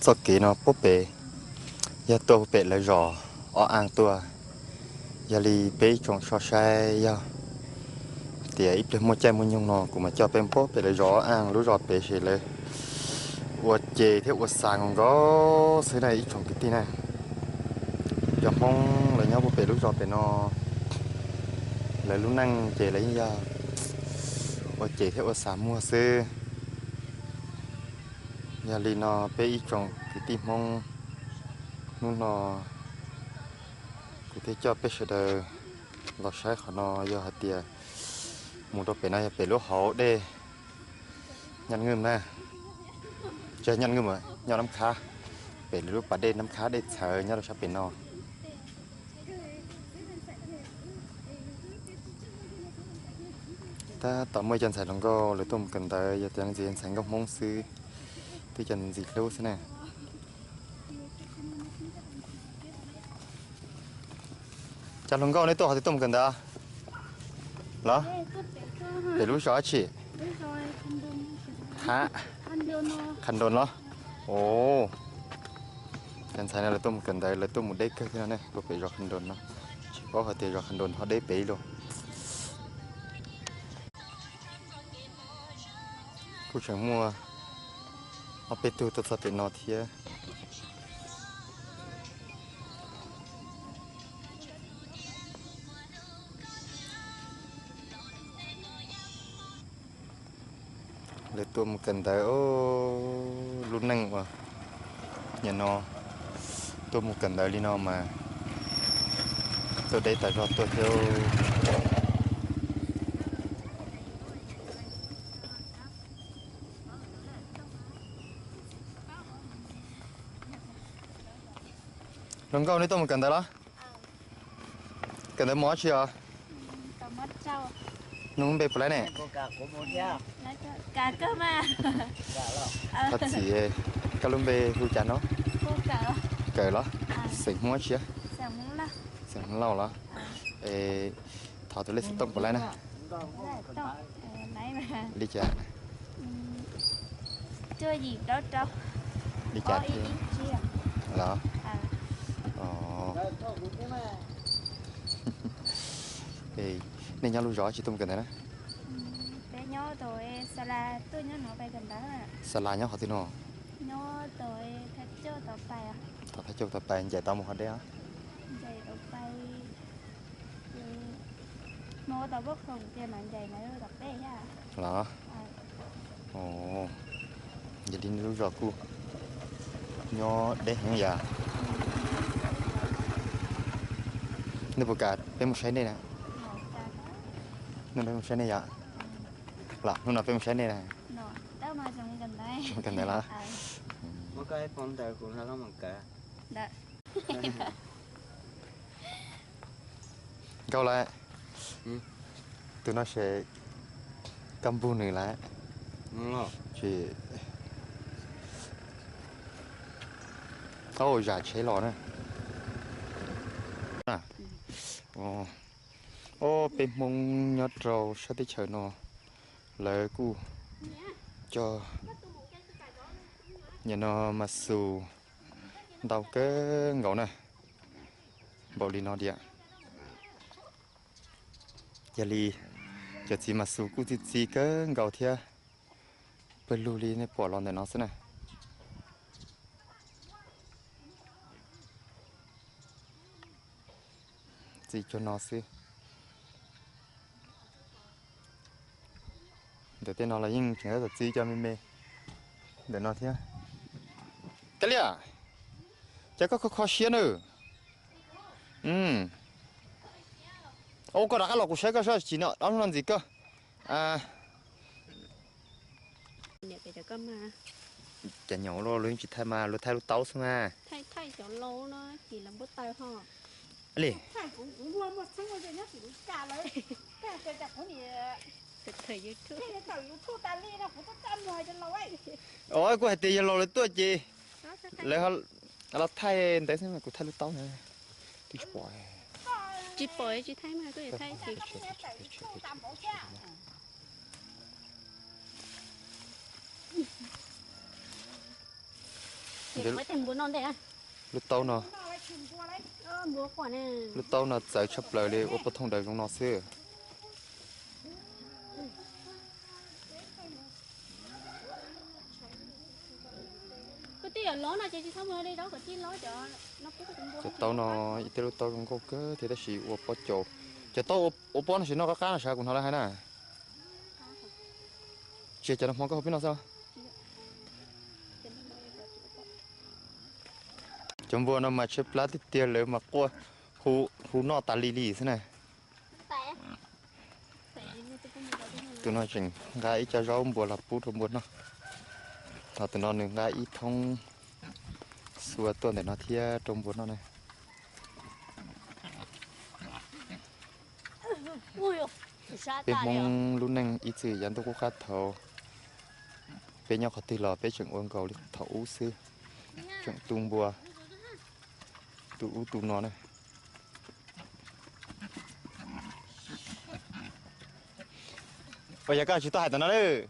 Txoj kev no puag pem yog tuaj pem lawv zos Ob Aj tuaj. Yog li peb ib tsoom so saib, yog tias ib pliag muaj caij muaj nyoog no kuv mam coj peb puag pem lawv zos Ob Aj lub zos pem, ces lawv ua ces thiab ua xav nkaus nkaus xwb na ib tsoom kwv tij na. Cov Hmoob lawv nyob puag pem lub zos pem no, lawv lub neej ces lawv yeej yog ua ces thiab ua xav muag xwb. Yog li no peb ib tsoom kwv tij Hmoob, hnub no kuv thiaj coj peb sawv daws los saib qhov no. Yog hais tias mus rau pem no yog pem lub hauv dej Nyob Nwj na, tsis Nyob Nwj, Nyob Nab Khab, pem lub pas dej Nab Khab dej txhawv nyob rau sab pem no. Tab tom muaj cov ntxhais hluas nkauj lawv tuaj mus kawm ntawv, yog cov ntxhais nkauj Hmoob xwb, twb cov ntxim hlub xwb na. Cov hluas nkauj nej tuaj qhov twg tuaj mus kawm ntawv los? Pem lub zos dab tsi? Ha, Kham Nroos los? Os, cov ntxhais no lawv tuaj mus kawm ntawv lawv tuaj mus deb kawg thiab no ne, puag pem zos Kham Nroos no. Tsis paub hais tias zos Kham Nroos ho deb pem ib lus. Kuj tseem muaj ob peb tug tuaj txog pem no thiab. Lawv tuaj mus kawm ntawv, lub neej uas nim no tuaj mus kawm ntawv li no mas tuaj deb tas zog tuaj thiab. Hluas nkauj, nej tuaj mus kawm ntawv los? Kawm ntawv mos dab tsi os? Nug npe puas laib ne? Thov txim, koj lub npe hu cas no? Kawm los? Xeem Hmoob dab tsi? Xeem Hmoob Lauj los? Es thov tus lej xov tooj puas laib na? Li cas? Li cas thiab los? Nej nyob lub zos dab tsi tuaj mus kawm ntawv na? Xa las nyob qhov twg no? Tom Thaj Cauj tom pais ncaim tau mus qhov deb os. Los? Yog li nej lub zos kuj nyob deb heev yom. Nej puas kam peb mus saib nej na? Nej peb mus saib nej yom. Los hnub no peb mus saib nej na. Mus kawm ntawv los? Nkauj lawm, tus no ces koj npug nws lawm. Tsis, zam tsheb los na. Ob peb Hmoob nyob rau sab teb chaws no lawv kuj cog nim no mas xus ntau kawg nkaus na, npaum li no tiag. Yog li cov txiv mas xus kuj txi txiv kawg nkaus thiab, pawg lug li nej pom los ntawm no xwb na. Txiv cuag no xwb. Ntawm tej no los yeej tseem tab tom txiv cov me me ntawm no thiab. Kab Liaj, cas koj kho kho siab na? Ua koj rov qab los kuv saib koj sab tsis no ob hnub no ntxiv koj. Cas nyaum luaj, luag yeej tsis thaij mas luag thaij lub taub xwb mas. Li. Os, kuv hais tias yog laus lawv tuaj ces lawv los thaij ntawd xwb mas kuv thaij lub taub na. Twb tsis pom. Tsis pom tsis thaij mas kuj yuav thaij ces. Lub taub no, lub taub no txawv tshaj plaws li, ua pov thooj daws zoo no xwb. Cov taub no ib tej lub taub zoo nkauj kawg thiab tab sis ua pob caus. Cov taub ua pob no sim no qab qab no sav kuv hnov lawv hais na. Tsis yog cov no hmo koj hu peb no xwb. Cov npua no mas tshaib plab tiag tiag, lawv mas quaj hu noj tas li li xwb na. Tus no tseem nqa ib co zaub npua los pub rau npua noj. Ho tus no nws nqa ib thoob xua tuaj ntawm no thiab rau npua noj na. Peb Hmoob lub neej ib txwm yav ntuj qub qab thaud, peb nyob qhov twg los peb tseem ua nkaus li thaum ub xwb, tseem tu npua, tu ub tu no na. Ua yog koj tsis tuaj hais tom no lawm.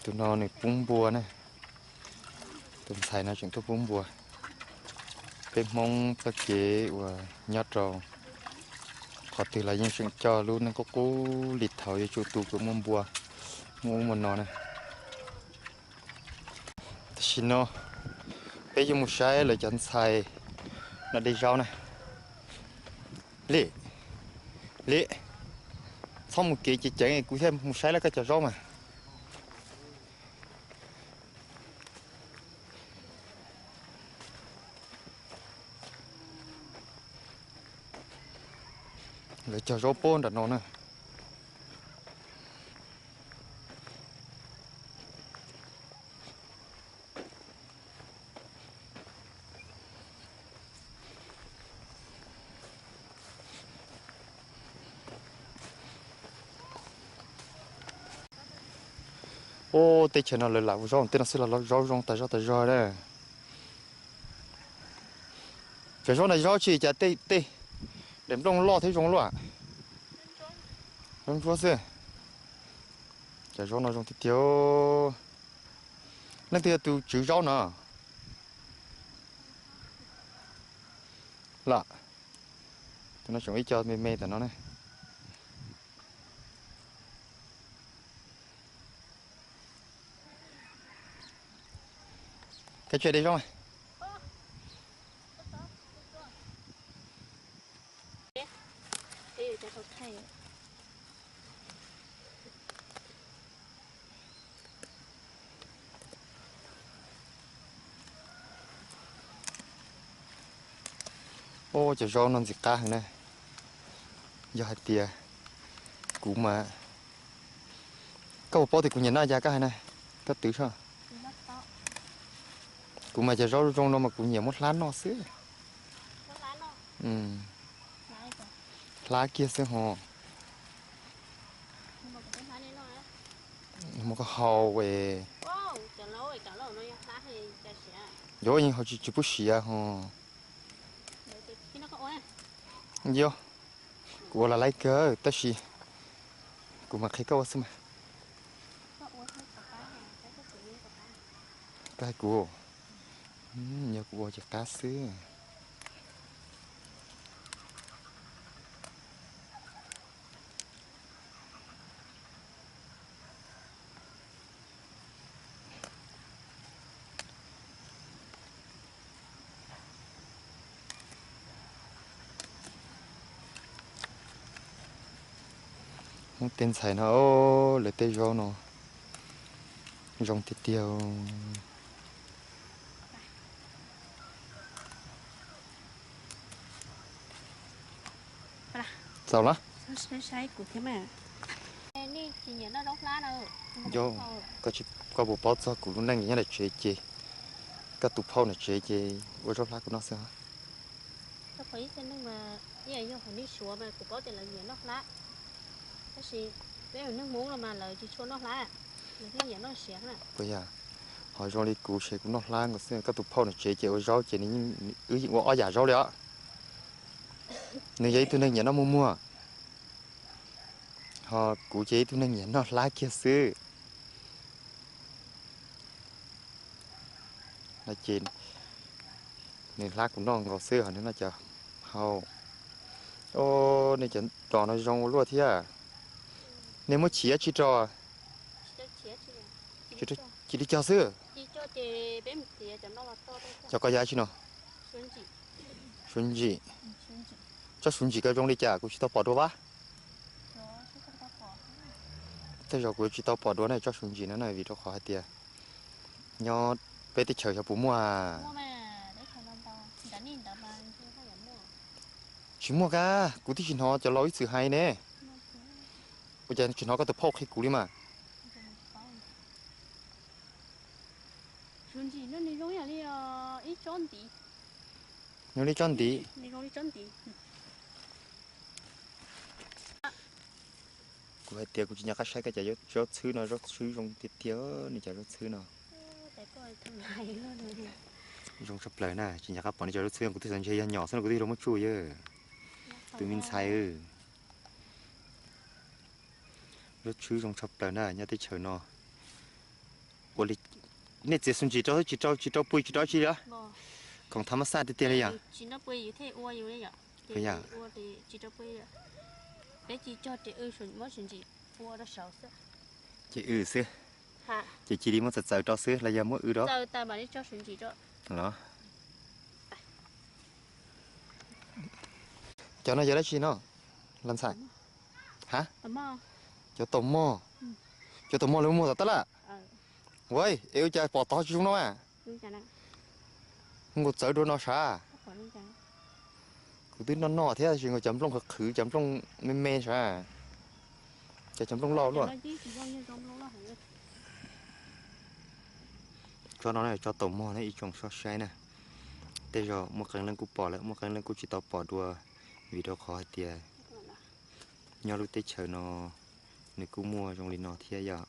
Tus no nws pub npua na. Tus ntxhais no tseem tuaj pub npua. Peb Hmoob txoj kev uas nyob rau qhov twg los yeej tseem coj lub neej qub qub li thaud, yuav tsum tu kom muaj npua, muaj ub muaj no na. Tam sim no peb yuav mus saib lawv cov ntxhais no de zaub na. Li, li, txhob mus kev ceev ceev, kuv thiaj mus saib lawv cov zaub mas. Lawv cog zaub pob nram no na. Ub, teb chaws no lawv lam ua zaub tej no xwb los zaub zoo tas zog tas zog na. Cov zaub no zaub tsis cas, tej tej daim nplooj loj thiab zoo luaj. Zaub ntsuab xwb. Cov zaub no zoo tiag tiag. Leej twg yog tus tswv zaub no? Los, tus no tseem ib co me me tam no ne. Koj tsis de zaub. Ub, cov zaub no ntxim qab heev na. Yog hais tias kuv mas, koj puas paub tias kuv nyiam noj cas koj hais na, koj twv soj. Kuv mas cov zaub zoo no mas kuv nyiam muab hlab noj xwb. Hlab kiag xwb ho. Muab koj haus es. Yuav yeej haus tsis pub siav ho. Yog, kuv ua los laib kawg tab sis kuv mam qhia koj ua xwb mas. Koj hais kuv, yog kuv ua ces qab xwb. Hmoob tej ntxhais no, lawv tej zaub no zoo tiag tiag. Txaus los. Yog koj puas paub txog kuv lub neej nyob tom tsev ces koj tu phauj tom tsev ces ua zaub hlab kuv noj xwb. Ib txhia neeg mas, ib yam yog hauv nej Suav mas kuv paub tias lawv nyiam noj hlab, tab sis Peb ua neeg Hmoob los mas lawv tsis tshua noj hlab, lawv thiaj nyiam noj siav na. Puas yog? Ho zoo li kuv ces kuv noj hlab nkaus xwb, koj tus phauj nws tsev ces ua zaub ces wb yeej ua ob yam zaub li os. Nws yog ib tug neeg nyiam noj muag muag, ho kuv ces ib tug neeg nyiam noj hlab kiag xwb. No ces nws hlab kuv noj nkaus xwb ho nws noj cov hau. Os, nej cov ros no zoo ua luaj thiab. Nej muab chiv tsi ros? Cia li cog xwb. Cov ko yog tsi no? Suav ntsim. Tsob suav ntsim ko zoo li cas kuv tsis tau pom dua vab. Tej zaum kuv tsis tau pom dua na tsob suav ntsim no na, vim rau qhov hais tias nyob peb teb chaws xyov puas muaj. Tsis muaj kab, kuv twb tsis hnov cov laus ib txwm hais ne. Ua cas tsis hnov koj tus phauj qhia kuv li mas? Zoo li tsob ntiv. Kuv hais tias kuv tsis nco qab saib koj cov zaub txhwb no, zaub txhwb zoo tiag tiag, nws cov zaub txhwb no. Zoo tshaj plaws na, tsis nco qab pom nws cov zaub txhwb, kuv twb xav ntshe yog nyom xwb no kuv twb los muab tsuj yawg. Tus me ntxhais, zaub txhwb zoo tshaj plaws na nyob teb chaws no. Ua li nej txiav xu ntsis rau tsis rau tsis rau pui tsis rau tsi li? Khoom thav mab xaj tiag tiag li yom? Ces w xwb, ces cia li muab txawv txawv rau xwb los yog muab w rau? Los, cov no yog dab tsi no? Los ntxhais, ha? Cov taum mog. Cov taum mog lawv muag tom tab laj. Ua, es ua cas pom tod tsis zoo no mas? Nkaus txawv dua no sav. Kuv twb noj noj thiab tab sis nkaus cov nplooj qhwv qhwv cov nplooj me me sav. Cov, cov nplooj loj luaj. Tsob no tsob taum mog na ib tsoom saib na. Tej zaum muaj qee leej kuj pom lawm, muaj qee leej kuj tsis tau pom dua, vim rau qhov hais tias nyob lub teb chaws no nws kuj muaj zoo li no thiab yom.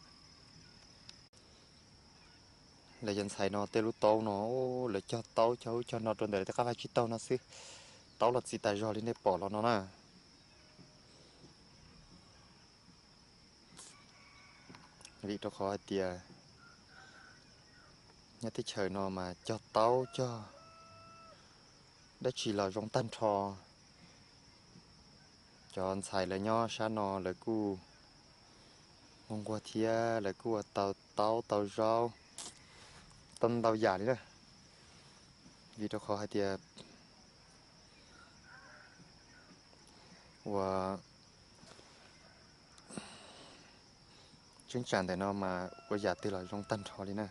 Lawv cov ntxhais no tej lub taub no, lawv cog taub cog ub cog no rau ntawm lawv tej qab vaj tsib taug no xwb, taub los txi tas zog li nej pom los no na. Vim rau qhov hais tias nyob teb chaws no mas cog taub cog dab tsi los zoo tag nrho. Cov ntxhais lawv nyob sab no lawv kuj nquag nquag thiab lawv kuj ua tau taub tau zaub tau ntau yam li na. Vim rau qhov hais tias ua tseeb tsam ntawm no mas ua yam twg los zoo tag nrho li na.